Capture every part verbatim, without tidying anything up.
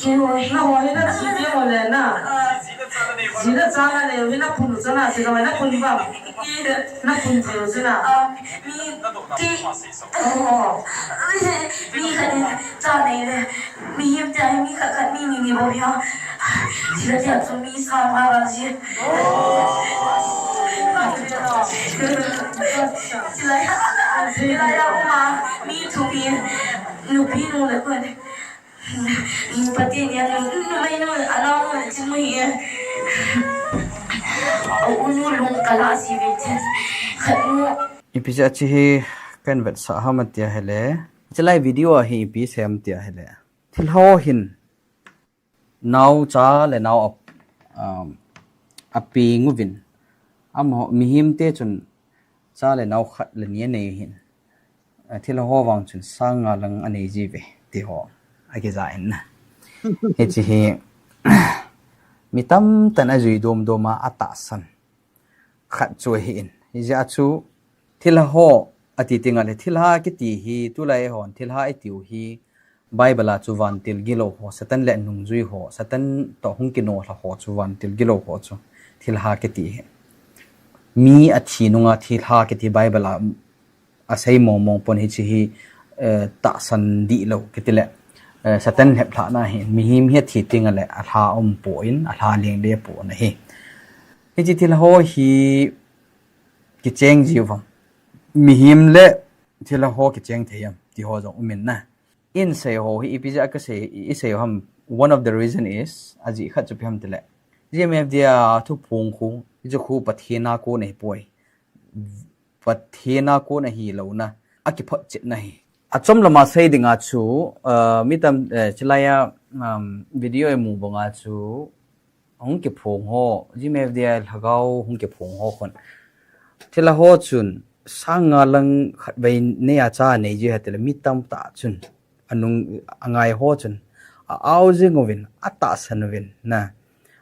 Kihoi. Nahoi na chi kihoi le na. Ji le cha na le, hi na phun u chu na, chi le na phun ba. Na phun thei u chu na. Ah, mi ti. Oh. Mi khat in cha nei le. Mihem tia hi mi khat khat mi ni ni bou hi a. Chi le tia chu mi sang a ba ji. Chi le ya, chi le ya uma mi thu mi. Nupi nu le kun. Pathen in numei nu, anao nu, chingmu hi. Unu lung kala si ve chen. Khat nu. Ipi jeh a chi hi kan vetsah ham tia hile. Chilai video a hi ipi sem tia hile. Thilha ho hin nao cha le nao ap, um, api nguvin. Amaho mihem te chun cha le nao khat le ni anei hin. A, thilha ho vang chun sang nga lang anei ji ve, ti ho. Akija in na. Hichi hi, mi tamtah in ajui domdom a, atahsan. Khat chu ahi in. Hijeh a chu, thilha ho, ati tinga le, thilha kiti hi, tulai hon, thilha itiu hi, Bible a chu vantil gilou ho, Satan le nungjui ho, Satan toh hung kinoh lha ho chu vantil gilou ho chu, thilha kiti hi. Mi athi nunga thilha kiti Bible a asei mong mong pon hichi hi, eh, tahsan dihlou kiti le, eh, Satan lheplhahna hi, mihem hi athi tinga le alha um poi, alha leng le poi na hi. Hichi thilha ho hi kicheng jiu vang. Mihem le thilha ho kicheng thei am, ti ho jong um in na. Isei ho hi ipi jeh a kasei, isei ham, one of the reason is, ajeh khat chu ipi ham tile. G M F D a thuphong khu, hichu khu Pathen a kon ahi poi. Pathen a kon ahi louna, akiphotchetna hi. Achom lama sei dinga chu, uh, mi tam, eh, chilai a, um, video imu banga chu, hung kiphong ho, G M F D a lhagao hung kiphong ho khun. Thilha ho chun, sang nga lang khatvei nei a cha nei ji hatile mi tamtah chun. Anung angai ho chun. A-au jing uvin, atahsan uvin, na.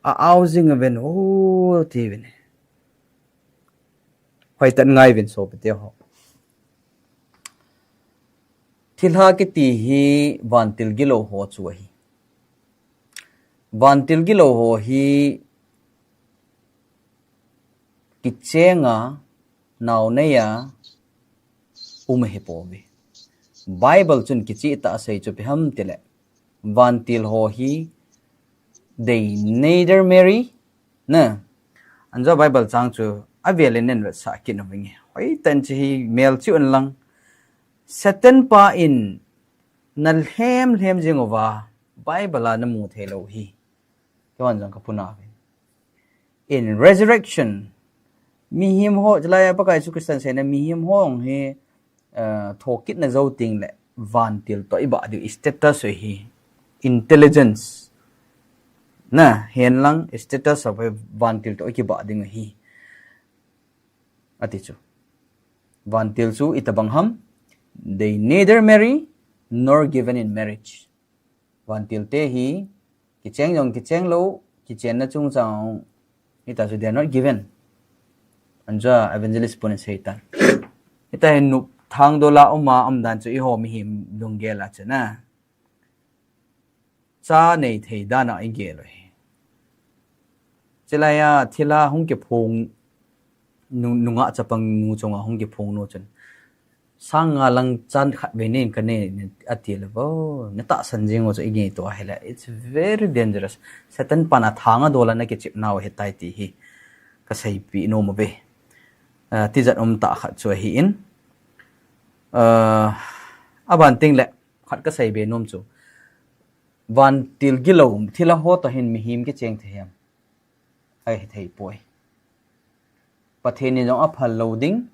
A-au jing uvin, o, ti uvin. Hoitah in ngai uvin sopi te ho. Thilha kiti hi vantil gilou ho chu ahi. Vantil gilou ho hi kichenga, naonei a, um ahi pouve. Bible chun kicheh tah a asei chu ipi ham tile. Vantil ho hi they neither marry, na. Anjo Bible chang chu avel in nei vetsah kit uvinge. Hoitah in chi hi melchih un lang. Satan pa in na lhem lhem jing uva Bible a namu thei lou hi. Keiman jong kapuna uve. In resurrection, mihem ho, chulai a Pakai Jesu Christan seina mihem ho hi, eh, thokitna jou teng le vantil toh ibah diu status ahi, intelligence. Na, henlang status of vantil toh ikibah ding ahi. Ati chu. Vantil chu itobang ham, they neither marry nor given in marriage. Vantil te hi, kicheng jong kicheng lou, kichenna chungchang, hita chu they are not given. Anjo Evangelist pun in asei tan. Hita hi nup thangdol a um a um dan chu eiho mihem lunggel a chu na. Cha nei thei dan a igel u hi. Chulai a thilha hung kiphong nu, nungah chapang nu chunga hung kiphong nu chun. Sang nga lang cha khatvei nei in kanei ati le vo. Natahsan jing u chu ingaito ahile. It's very dangerous. Satan pan athang a dol a nakichep nau ahitai ti hi. Kaseipeh nom uve. Ah, tijat um tah khat chu ahi in. Ah, aban teng le khat kasei be nom chu. Vantil gilou, thilha ho toh hin mihem kicheng thei ham. Ahithei poi. Pathen in jong aphal lou ding,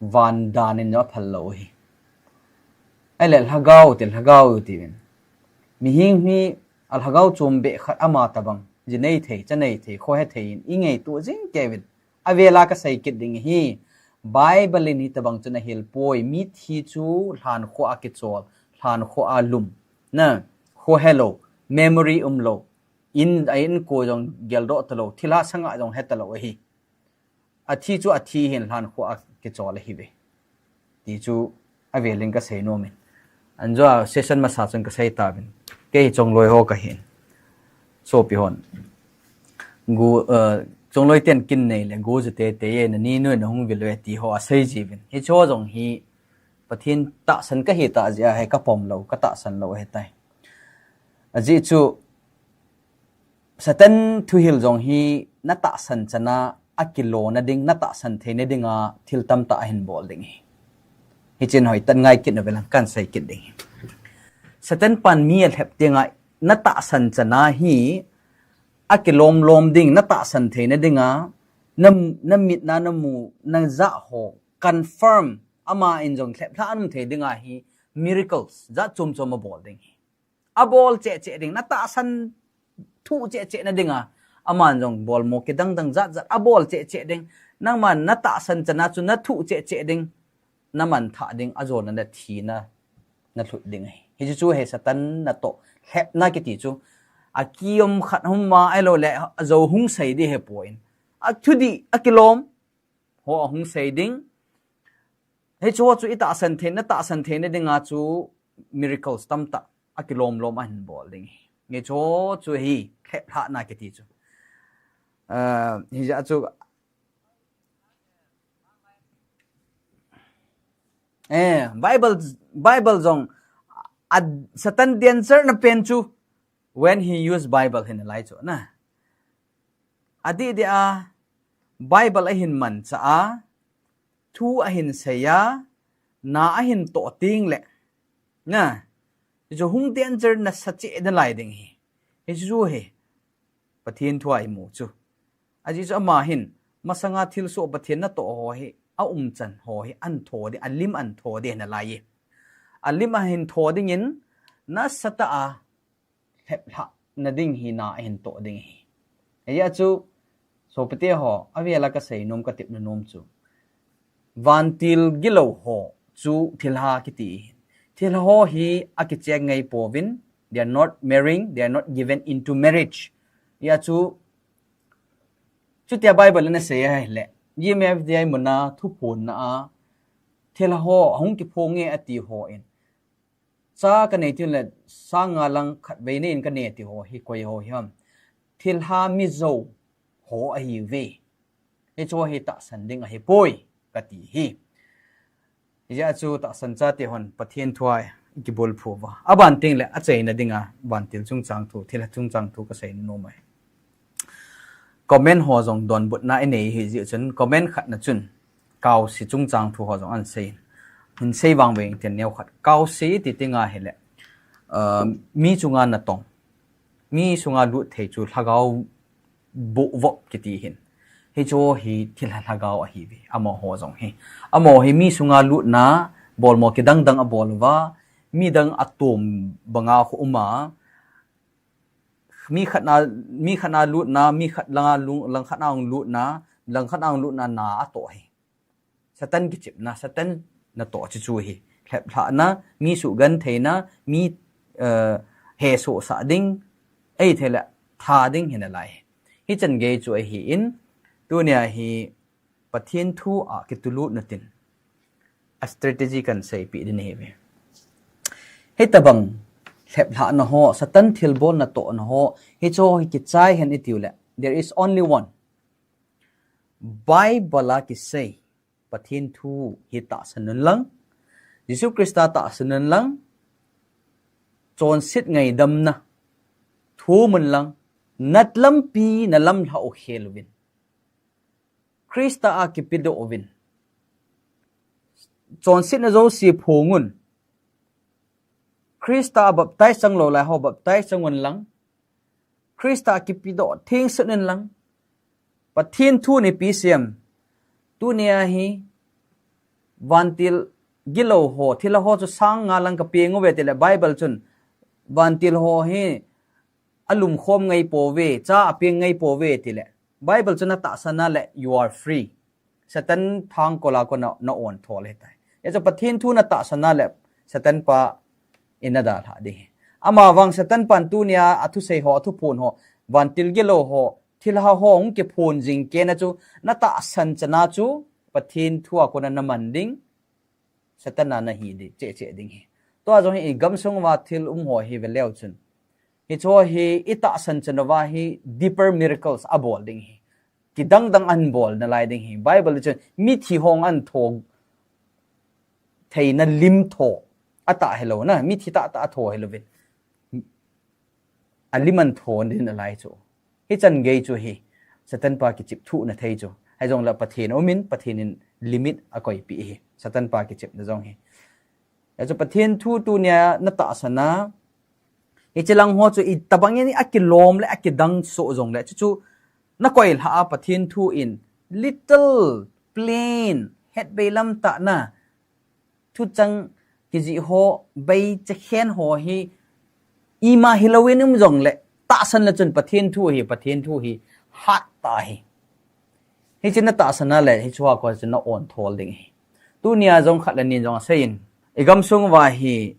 van dan in jong aphal lou hi. Ahile lhagao te, lhagao te uvin. Mihem hi alhagao chom be khat ama tobang, ji nei thei, cha nei thei, kho he thei in, ingaito jing kei uvin. Avel a kasei kit ding hi, Bible in hitobang chun ahil poi, mithi chu lhankhuh a kichol, lhankhuh a lum, na, kho he lou, memory um lou, in, a inko jong geldoh talou, thilha sanga jong he talou ahi. Athi chu athi hin lhankhuh a kichol ahiuve. Ti chu avel in kasei nom in. Anjo session masa chun kasei tauvin. Kei hi chongloi ho kahin. Sopi hon. Gu, uh, chongloi ten kin nei le gu ju te te ye na ni nui na hung vil ve ti ho asei ji vin. Hi cho jong hi Pathen tahsan kahi ta jia he ka pom lo, ka tahsan lo he tai. Aji chu Satan thuhil jong hi na tahsan chana a kilona ding, na tahsan theina dinga thil tamtah ahin bol ding hi. Hi chin hoi tan ngai kit na velang kan sei kit ding hi. Satan pan mi a lhep dinga na tahsan chana hi a kilom lom ding, na tahsan theina dinga na, na mit na na mu na ja ho confirm ama in jong lhep lha anum thei dinga hi miracles ja chom chom a bol ding hi. A bol che che ding, na tahsan thu che che na dinga. Aman jong bol mo kidang dang jat jat a bol che che ding. Nangman na tahsan chana chu na thu che che ding. Na man tha ding, a jona na thina na lhut ding hi. Hi chu chu he Satan na to lhep na kiti chu. A kiom khat hum ma ai lo le a jo hung sei di he poin. A thu di a kilom ho a hung sei ding. Hi chu chu i tahsan theina, tahsan theina dinga chu miracles tamtah a kilom lom ahin bol ding hi. Nge chu chu hi lhep lha na kiti chu. Uh, hi ja chu eh, Bible, Bible jong a Satan dancer na pen chu when he use Bible hin lai chu na. Adi di a Bible ahin man cha a thu ahin sei a na ahin to ting le. Na. Chu hung dancer na sa che na lai ding hi. Hi chu hi. Pathen thu a i mu chu. Aji chu ama hin masanga thil so Pathen na to ho hi a um chan ho hi an tho di, a lim an tho di na lai. A lim ahin tho ding in na sata a lhep lha na ding hi na ahin to ding hi. Eya chu sopite ho a vela ka sei nom ka tip na nom chu. Vantil gilo ho chu thilha kiti hi. Thilha ho hi a kichek ngai povin, they are not marrying, they are not given into marriage. Ya chu chutia Bible na sei a le. G M F D I muna thuphon na a thilha ho hung kiphong nge ati ho in. Cha ka nei tin le sang nga lang khat vei nei in ka nei ti ho hi koi ho hi ham. Thilha mizo ho ahi ve. Hi chu hi tahsan ding ahi poi ka ti hi. Hi ja chu tahsan cha te hon Pathen thu a i kibol phu va. A ban ting le a cheina dinga vantil chungchang thu, thilha chungchang thu ka sei nom ai. Comment ho jong donbutna i nei hi jeh chun comment khat na chun kausi chungchang thu ho jong an sei. Hin sei vang veng ten neo khat. Kausi ti tinga hi le, uh, mi chunga na tong. Mi sunga lut thei chu lhagao bu vop kiti hin. Hi chu hi thilha lhagao ahi ve. Amaho jong hi. Amaho hi mi sunga lutna, bol mo kidang dang a bol va, mi dang a tum banga khu uma, mi khat na, mi khat na lutna, mi khat langa lung, lang khat na hung lutna, lang khat na hung lutna na a to hi. Satan kichipna, Satan na to chu chu hi. Lhep lha na, mi su gan theina, mi, eh, he so sa ding, ei thei le tha ding hi na lai. Hi chan gei chu ahi in, tunia hi Pathen thu a kitulut na tin. A strategy kan sei pi din hi ve. Hi tabang lhep lha na ho, Satan thilbol na to na ho, hi cho hi kichai hen i tiu le. There is only one. Bible a kisei Pathen thu hi tahsan un lang, Jesu Christa tahsan un lang, chonset ngaidamna thum un lang, nat lampi na lam lha u khel uvin. Christa a kipidoh uvin. Chonsetna jouse phong un. Christa a baptize chang lo lai ho baptize chang un lang. Christa a kipidoh thengset un lang. Pathen thu ni pi siam. Tunia hi vantil gilo ho, thilha ho chu sang nga lang ka peng uve ti le Bible chun vantil ho hi a lum khom ngai po ve, cha a peng ngai po ve ti le. Bible chun a tahsan a le, you are free. Satan thang kola ko na, na on tho le tai. Ya chu Pathen thu na tahsan a le, Satan pa in na da lha ding hi. Ama vang Satan pan tunia a thusei ho, a thuphon ho, vantil gilo ho, thilha ho hung kiphon jing kei na chu, na tahsan chana chu, Pathen thu a ko na na man ding, Satan a na hi di, che che ding hi. Tua jong hi i gamsung va thil um ho hi ve leu chun. Hichu hi itahsan chan uva hi deeper miracles abol ding hi. Kidang dang ahin bol nalai ding hi. Bible chun mithi ho ahin tho theina lim tho. Atah hilou na, mithi tah tah atho hilouvin. Alim ahin tho ding nalai chu. Hichan gei chu hi Satan pa kichep thuh na thei chu. Hijongle Pathen aumin, Pathen in limit akoipeh hi. Satan pa kichepna jong hi. Hichu Pathen thu tunia natahsan a, hiche lang ho chu itobang in akilom le akidang soh jongle, chuchu nakoilha a Pathen thu in little plain, hetbeilam tah na, thuchang kijih ho, bei chekhen ho hi ima hilouvin um jongle, tahsan le chun Pathen thu hi, Pathen thu hi hat tah hi. Hiche natahsan a le hichu a koi chu na-on thol ding hi. Tunia jong khat le ni jong aseiyin, igamsung uva hi,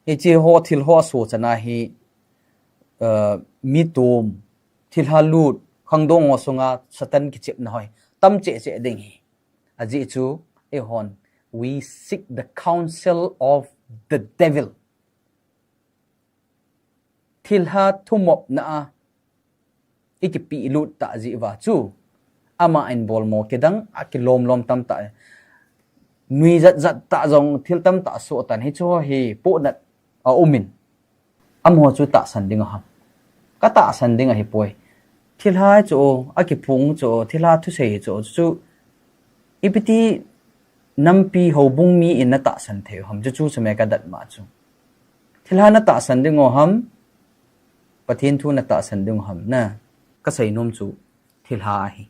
hiche ho thil ho asoh chan a hi, uh, mi tum, thilha lut, khangdong ho sunga Satan kichepna ho hi tam cheh cheh ding hi. Ajeh chu, eihon, we seek the counsel of the devil. Thilha thumopna a ikipeh lut tah jeh uva chu, ama in bolmo kidang akilom lom tamtah, nuijat jat tah jong thil tamtah asoh tan, hichu hi pohnat aumin. Amaho chu tahsan ding ham? Katahsan ding ahipoi. Thilha chu, akiphong chu, thilha thusei chu, chu ipiti nampi houbung mi in natahsan thei u ham? Chuchu chu me kadat ma chu. Thilha natahsan ding u ham? Pathen thu natahsan ding u ham na? Kaseinom chu thilha ahi.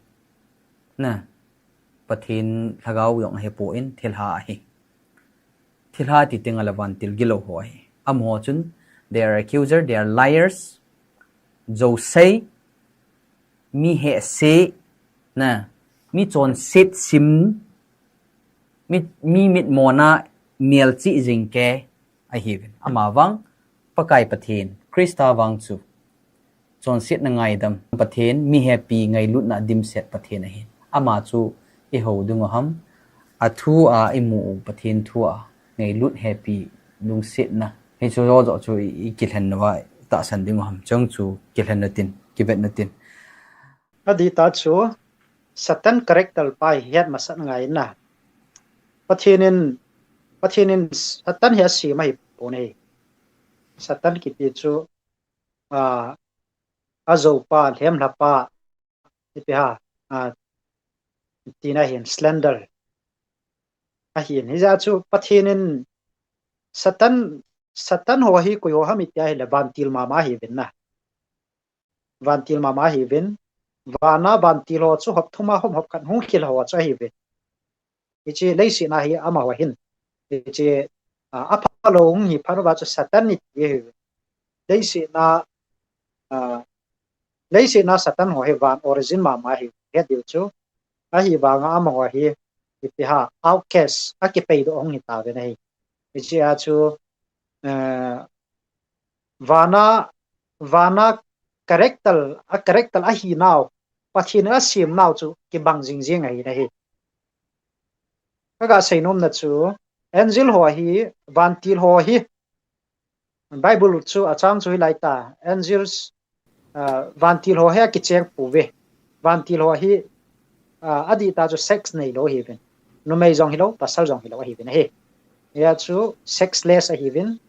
Na, Pathen lhagao jong ahipoi, thilha ahi. Thilha ti tengle vantil gilou ho ahi. Amaho chun, they are accuser, they are liars. Jousei, mi hehse, na, mi chonset sim, mi, mi mitmona melchih jing kei ahiuvin. Amavang, Pakai Pathen, Christa vang chu chonsetna ngaidam Pathen, mi hepi ngailutna dimset Pathen ahi. Ama chu ihou ding u ham? Athu a imu u Pathen thu a ngailut hepi lungsetna, hichu jojo chu i, ikilhen uva tahsan ding u ham? Chang chu kilhen natin, kivet natin. Adih tah chu Satan character pa hi het masat ngai na. Pathen in, Pathen in Satan hi asem ahipon ahi. Satan kiti chu, a, ajou pa, lhemlha pa, ipi ham, a, tina hin slander ahin. Hijeh chu Pathen in Satan, Satan ho hi koi ho ham itia ahile vantil mama ahiuvin na. Vantil mama ahiuvin. Vana vantil ho chu hop thum a hop, hop khat hung khel ho chu ahiuvin. Hiche leiset a hi amaho hin, hiche, a, aphalou hung hi phat uva chu Satan iti ahiuvin. Leiset a, a, leiset a Satan ho hi van origin mama ahi, het diu chu. Ahivanga amaho hi, ipi ham, outcast, akipeidoh hung hitauvin ahi. Hichea chu, eh, vana, vana character, a character ahinau, Pathen in asemnau chu kibang jingjing ahi nahi. Kaga seinomna chu, angel ho hi, vantil ho hi, Bible chu achang chu hilai ta, angels, ah, vantil ho hi akicheng pouve. Vantil ho hi, ah, adih tah chu sex neilou ahiuvin. Numei jong hilou, pasal jong hilou ahiuvin ahi. Hia chu sexless ahiuvin.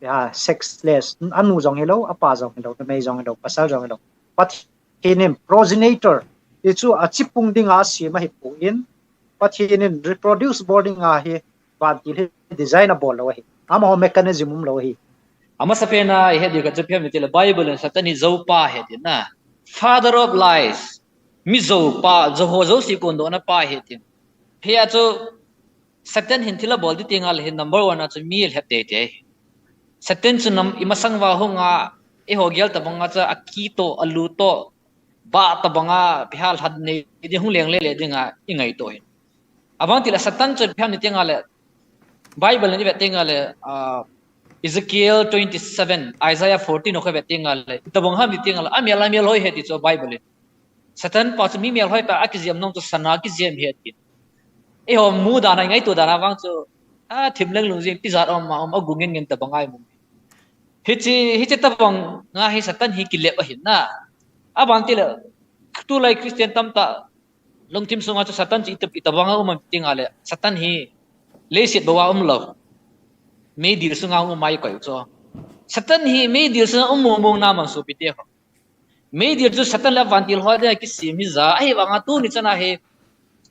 Ya, sexless. Anu jong hilou, apa jong hilou, numei jong hilou, pasal jong hilou. Pathen in progenitor, hichu achipung dinga asem ahipon, Pathen in reproduce bol dinga hi vantil hi design abol lou ahi. Amaho mechanism umlou ahi. Amasapen a ihet diu khat chu ipi ham itile Bible in Satan hi joupa ahi tina. Father of lies. Mi joupa, jou ho jouse kondohna pa ahi tin. Hia chu Satan hin thil abol ding tengle hin number one a chu mi alhep teitei. Satan chu nam, imasang uva hunga, eiho gel tobanga chu aki toh, alu toh, bah tobanga, ipi ham lhat nei ding hung leng lele dinga ingaito ahi. Abantil a Satan chu ipi ham iti tengle, Bible in ivet tengle, ah, Ezekiel twenty-seven, Isaiah fourteen ho kha ivet tengle, itobang ham iti tengle, amel, amel hoi ahi ti chu Bible in. Satan pa chu mi mel hoitah a kijem nom chu sana kijem ahi ati. Eiho mu dan a, ingaito dan a vang chu, a, thim leng lung jing, tijat um ma um, agu ngen ngen tobang ahi mu. Hiche, hiche tabang nga hi Satan hi kilep ahin na. Aban tile, tulai Christian tamtah lungthim sunga chu Satan chu ita, itobang a um am ti nga le, Satan hi leiset bou a um lou. Meidil sunga um mai koi chu. Satan hi meidil sunga um mong mong na man sopite ho. Meidil chu Satan le vantil ho dia kisem hi ja, ahivanga tuni chana hi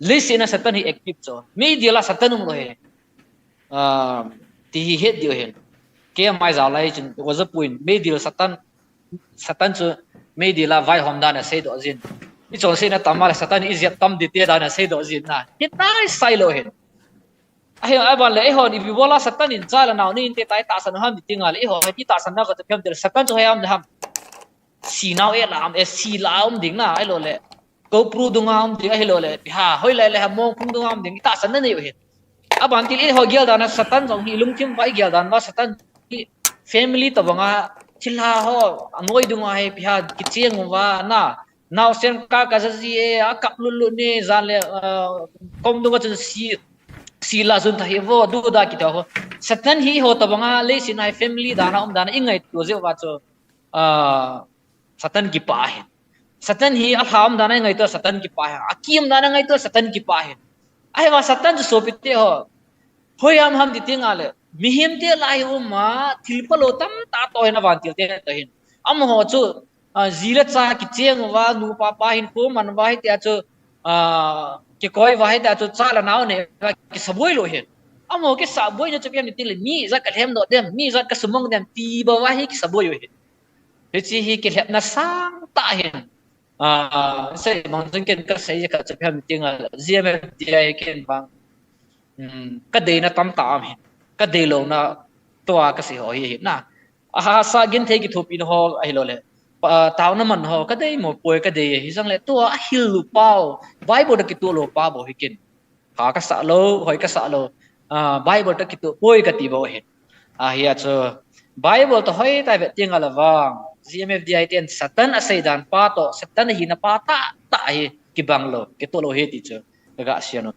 leiset a Satan hi active chu. Meidil a Satan um lou hi. Ah, ti hi het diu hin. Kei mai ja lai chun, was a point. Meidil Satan, Satan chu meidil a vaihom dan a seidoh jin. I chonsetna tam a le Satan i jep tam ding te dan a seidoh jin na. Hitai sai lou hin. Ahi, aban le, eihon, ipi bola Satan in cha le nao nei inte tai tahsan ham ti nga le, eiho, hiti tahsan na ka chu phem tel, Satan chu hoi ham le ham. Si nau e la am, e si la um ding na, ahilou le. Ko pru dunga um ding, ahilou le. Pi ha, hoi lai le ha mong phung dunga um ding, tahsan na nei u hin. Aban til eiho gel dan a Satan jong hi lungthim va i gel dan va Satan hi family tobang a thilha ho, anoi dunga hi pi ha kicheng uva na. Naosen ka ka jaji e, akap lut lut ni, jan le, ah, kom dunga chun si, si la jun tha hi vo, du da kiti ho. Satan hi eiho tobang a leiset a hi family dan a um dan a i ngaito jeh uva chu, ah, Satan kipah ahin. Satan hi alha um dan a i ngaito Satan kipah ahin. Akim dan a ngaito Satan kipah ahin. Ahivang Satan chu sopite ho. Hoi ham ham ti ti nga le. Mihem te lai um a, thil phalou tamtah toh hin avantil te toh hin. Amaho chu, ah, ji le cha kicheng uva, nupa pa hin kho man uva hitia chu, ah, kikoi uva hitia chu cha le nao nei uva kisaboi lou hin. Amaho kisaboi na chu pi ham ti le, mi ijat ka lhem doh dem, mi ijat ka sumang dem, ti bou uva hi kisaboi u hin. Hiche hi kilhepna sangtah hin. Ah, sei bang chun ken ka sei khat chu pi ham ti nga le, G M F D I ken bang. Hmm, ka deina tamtah um hin. Ka deilouna tua ka sei ho hi, hi na. Ahahsa genthei kithopina ho ahilou le. Pa, taona man ho, ka dei mo poi ka dei hi jong le tua ahil lou pau. Bible toh kitoh lou pa bou hi ken. Ha ka sah lou, hoi ka sah lou. Ah, Bible toh kitoh poi ka ti bou hin. Ahia chu Bible toh hoi tah vet ti nga le vang. G M F D I ten Satan asei dan pa toh, Satan ahina pa tah tah hi kibang lou, kitoh lou hi ti chu. Ka ga sia nom.